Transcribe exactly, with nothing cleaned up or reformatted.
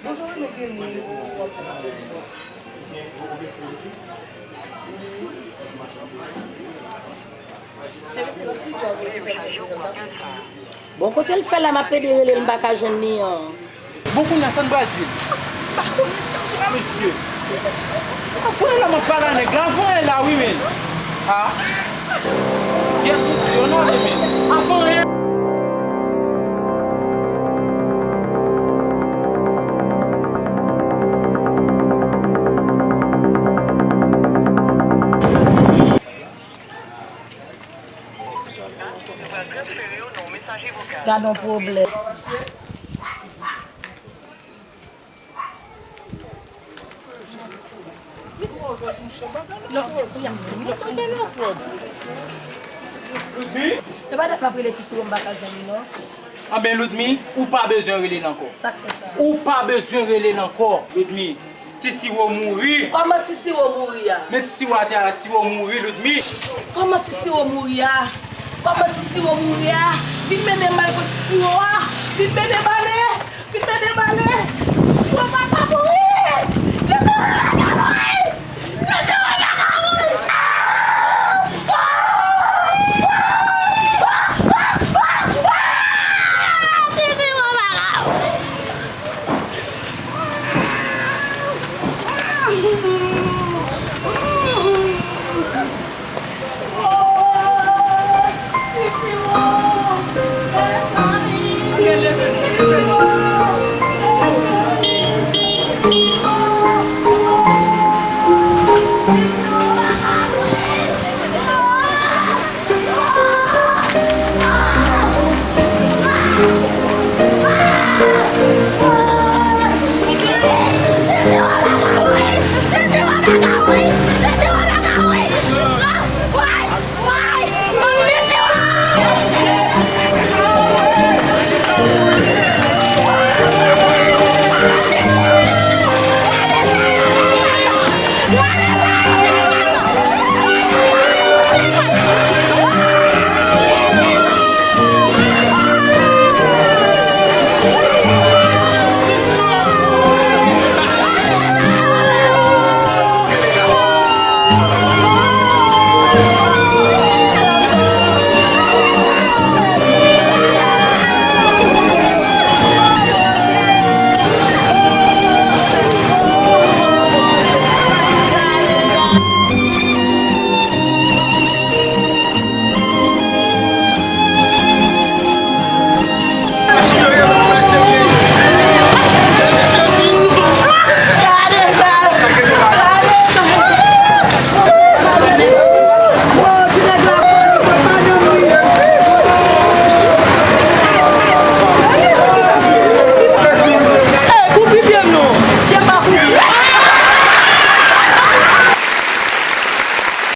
Bonjou, mwen gen moun. Bon, kote l fè la, m ap pede rele l, m pa ka jwenn li an. Bon, kounye a, sa n pral di l? Mesye. Avan la, m ap pale a nèg la, avan la, wi, men. Ha? Yes, mesye, yo nan ale, men. Avan. Gad yon pwoblèm. Non, se pou y ap fini. Yo pa dat m ap rele ti siwo m pa ka jwenn li non. Anben, Ludmi, ou pa bezwen rele l ankò. Sa k fè sa? Ou pa bezwen rele l ankò, Ludmi. Ti siwo mouri. Kòman ti siwo mouri a? Men ti siwo atè a la, ti siwo mouri, Ludmi. Kòman ti siwo mouri a? Kòman ti siwo mouri a? Vin mennen m al kot ti siwo a. Vin mennen m ale. Vin mennen m ale. Ti siwo pa ka mouri. Ti siwo pa ka mouri. Ti siwo pa ka mouri. Ti siwo pa ka mouri.